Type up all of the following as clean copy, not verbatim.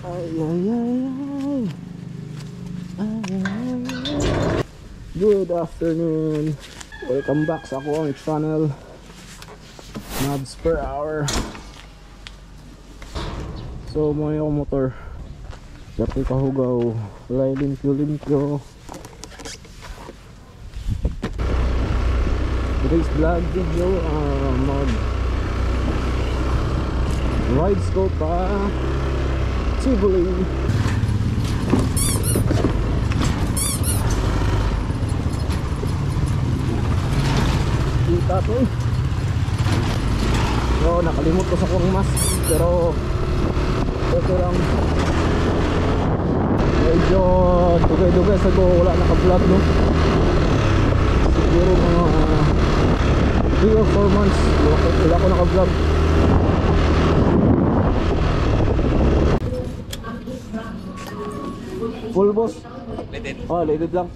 Ay, ay, ay, ay. Ay, ay, ay. Good afternoon. Welcome back sa ako ang channel, Mavs Per Hour. So, mo yung motor. Dati kahugaw. Walay limpyo-limpyo. Today's vlog video, mag rides ko pa Tivoli. Kita to eh. So, nakalimot ko sa kong mask, pero okay lang. Medyo dugay-dugay sa go, wala naka-vlog, no? Siguro mga 3 or 4 months wala ko naka-vlog. Full boss? Letid. Oh, letid lang.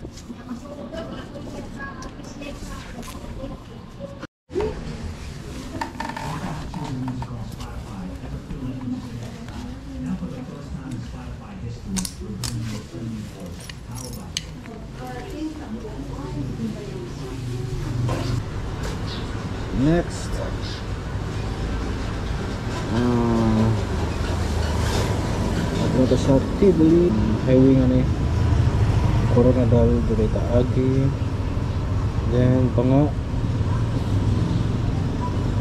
Next, punta sa Tivoli highway nga ni Coronadal, Dureta Agi, then Banga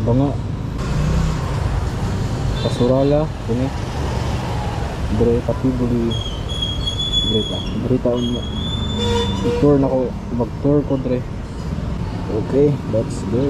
Banga Pasurala, kuni Dureta Tivoli, Dureta Dureta unyo. I-tour na ko, mag-tour ko dre. Okay, let's go.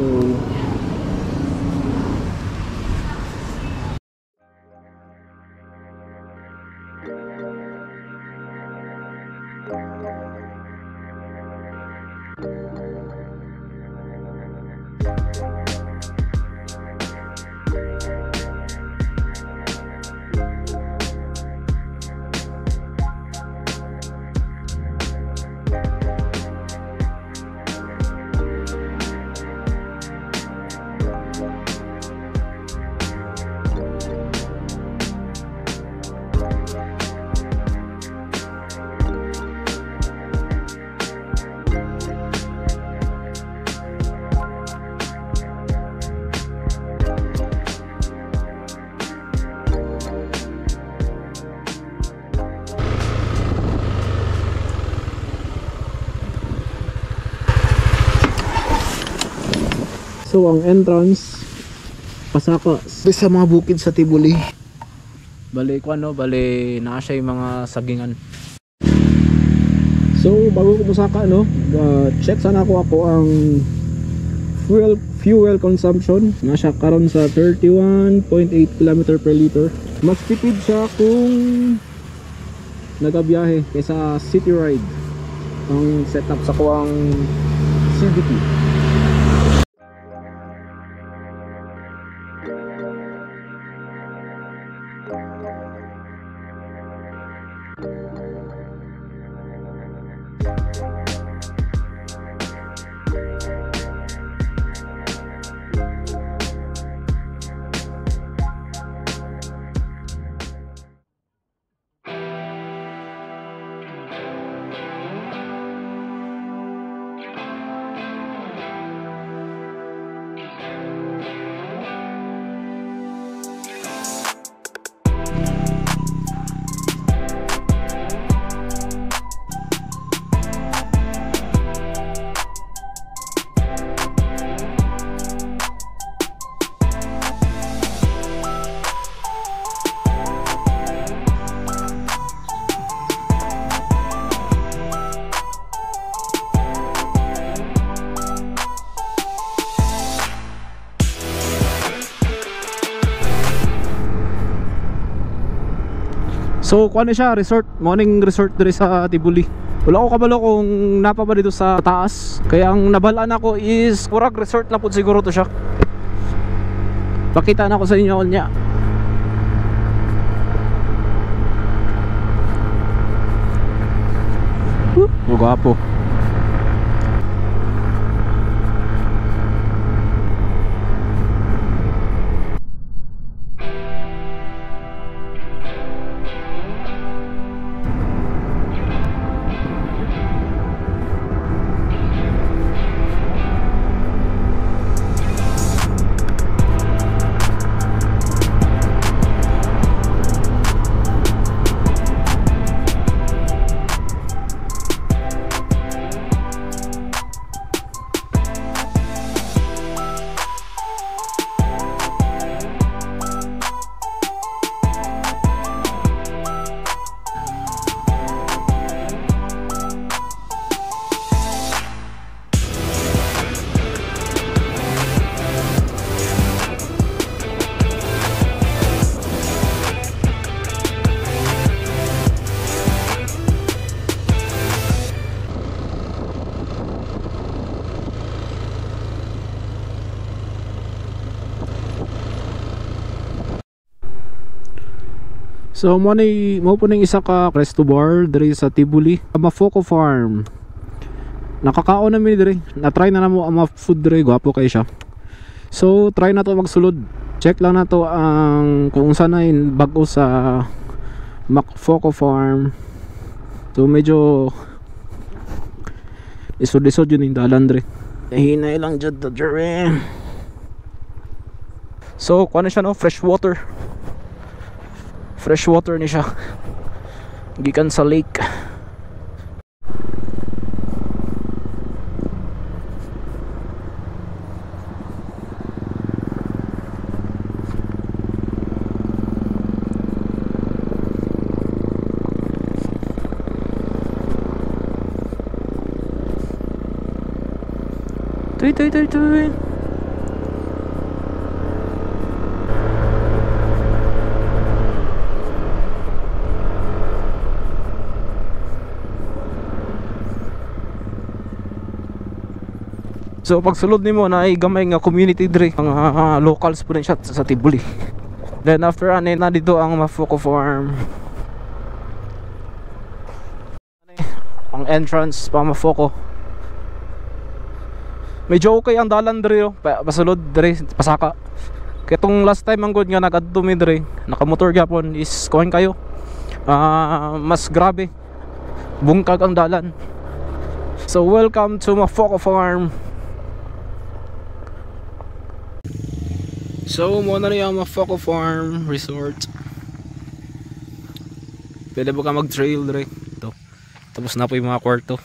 So ang entrance pasaka sa mga bukid sa Tivoli. Bale ko ano, bale naa siya yung mga sagingan. So bago ko musaka, no, check sana ako ang fuel consumption. Naa siya karon sa 31.8 km per liter. Mas tipid siya kung nagabiyahe kaysa city ride. Ang setup sa kuang CVT. So kuan siya, resort, morning resort diri sa Tivoli. Wala ko kabalo kung napa ba dito sa taas. Kaya ang nabalaan ako is murag resort na pud siguro to siya. Pakita na ko sa inyo niya. Gwapo. So mo ni mo po ning isa ka resto bar diri sa Tivoli, Mafoco Farm. Nakakaon na mi diri. Na-try na namo ang mga food diri, gwapo kay siya. So try na to magsulod. Check lang na to ang kung saan na bago sa Mafoco Farm. So medyo isod-isod yun yung dalan diri. Hinay lang jud diri. So kuan na siya no, fresh water. Fresh water ni siya. Gikan sa lake. Tuy tuy tuy tuy. So pagsulod nimo na ay gamay nga community diri, mga locals po rin siya sa Tivoli. Then after ani na dito ang Mafoco Farm. Ang entrance pa Mafoco. Medyo okay ang dalan diri oh. Pasulod diri pasaka. Kay tong last time ang good nga nagadto mi diri, nakamotor gyapon is kuan kayo. Mas grabe. Bungkag ang dalan. So welcome to Mafoco Farm. So mo na rin ang Mafoco Farm Resort. Pwede ba ka mag-trail diri? Ito. Tapos na po yung mga kwarto.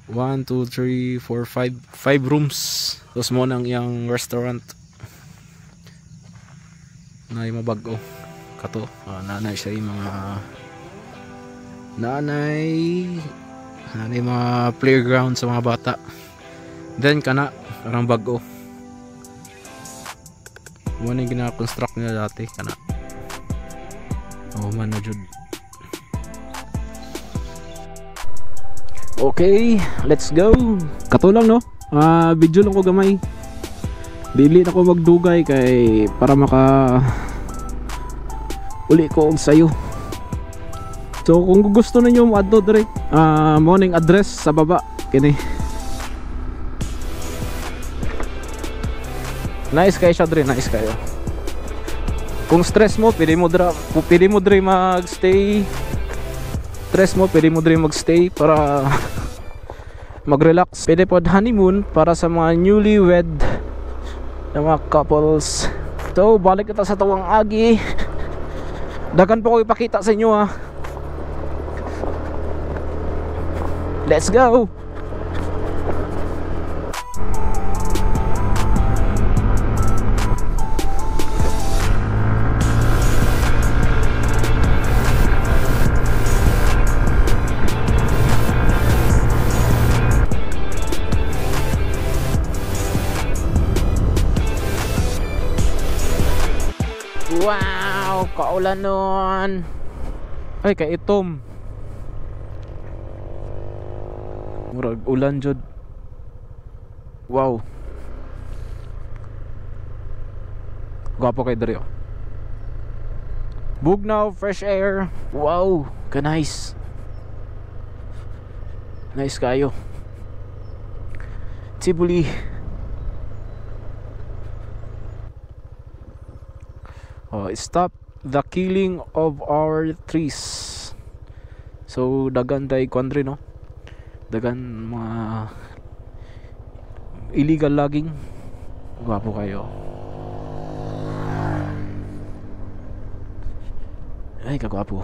1, 2, 3, 4, 5. 5 rooms. Tapos mo nang iyang restaurant. Na yung mabago. Kato. Nanay siya yung mga nanay mga playground sa mga bata. Then kana parang bago. Muna yung gina-construct nila dati kana. Oh man na jud. Okay, let's go. Kato lang no. Video lang ko gamay. Dili na ko magdugay kay para maka uli ko og sayo. So kung gusto ninyo moadto diri, morning address sa baba kini. Nice kayo siya diri, nice kayo. Kung stress mo, pwede mo diri magstay. Stress mo, pwede mo diri magstay para mag-relax. Pwede pod honeymoon para sa mga newlywed na mga couples. So balik kita sa tuwang agi. Dagan po ko ipakita sa inyo ha. Let's go. Wow, kaulan nun. Ay, kaitom. Murag ulan jud. Wow. Gwapo kay diri oh. Bugnaw, fresh air. Wow, ka nice. Nice kayo. Tivoli. Oh, stop the killing of our trees. So dagan day kuan diri no. Dagan mga illegal logging. Gwapo kayo. Ay, kagwapo.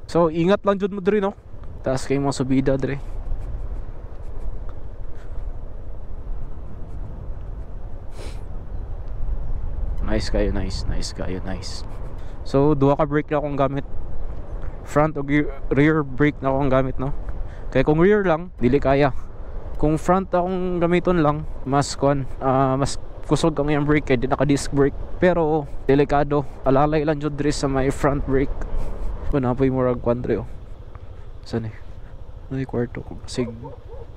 So ingat lang jud mo diri no. Taas kay mga subida diri. Nice kayo, nice, nice kayo, nice. So duha ka brake na akong gamit. Front o rear brake na akong gamit no. Kaya kung rear lang, dili kaya. Kung front akong gamiton lang, mas kuan, mas kusog ang iyang brake kay di naka disc brake. Pero delikado, alalay lang jud diri sa may front brake. Wala po yung murag kuan diri oh. Saan eh? Ay, kwarto ko. Sig.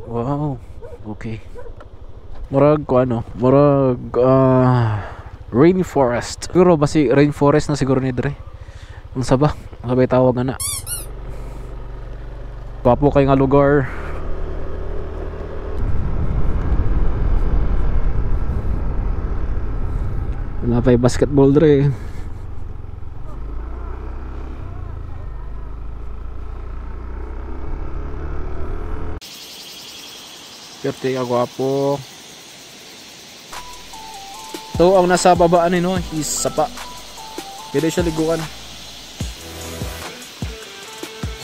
Wow. Okay. Murag ko ano, murag rainforest. Siguro basi rainforest na siguro ni dre. Unsa ba? Unsa ba tawag ana? Gwapo kay nga lugar. Wala pa basketball dre. Perte ka gwapo. So ang nasa babaan ni no is sapa. Pwede siya liguan.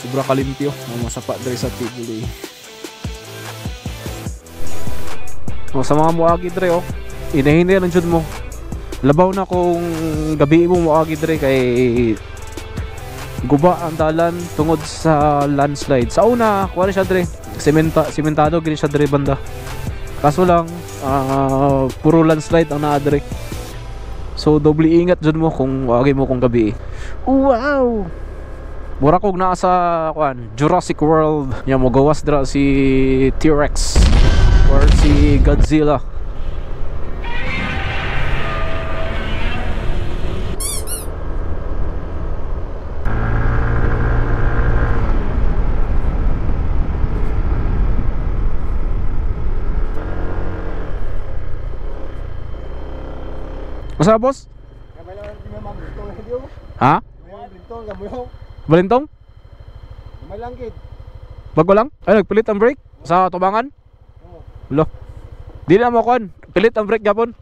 Sobra kalimpyo ang mga sapa diri sa Tivoli. O sa mga muagi diri oh, inahinay lang jud mo. Labaw na kung gabi mo muagi diri kay guba ang dalan tungod sa landslide. Sa una, kuha na siya diri. Sementado gini siya diri banda. Kaso lang puro landslide ang naa diri. So doble ingat jud mo kung agi mo kung gabi. Wow! Mura kog naa sa kuan Jurassic World. Nya mo gawas dira si T-Rex or si Godzilla. Masa boss? Ha? Balintong? Bago lang? Ay, nagpilit ang brake? Sa tubangan? Lo. Di na mo kuan. Pilit ang brake gapon.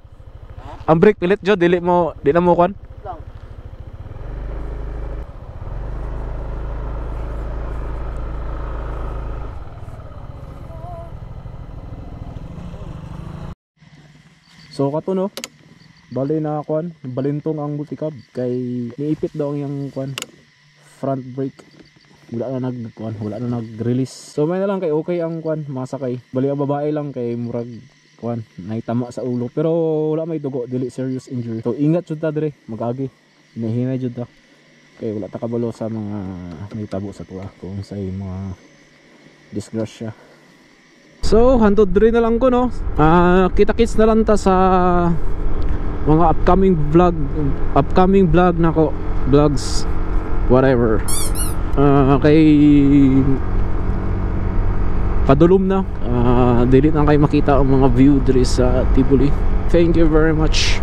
Ang brake pilit jo, dili mo, di na mo kuan. So kato no. Bali na kuan, balintong ang multicab kay niipit daw ang iyang kuan front brake. Wala na nag kuan, wala na nag-release. So may na lang kay okay ang kuan, masakay. Bali ang babae lang kay murag kuan, naitama sa ulo pero wala may dugo, dili serious injury. So ingat jud ta dire, mag-agi. Hinahinay jud ta. Kay wala ta kabalo sa mga nahitabo sa tuwa kung sa mga disgrasya. So hantod dire na lang ko no. Kita-kits na lang ta sa mga upcoming vlog nako, vlogs, whatever. Kay padulom na, dili na kayo makita ang mga view diri sa Tivoli. Thank you very much.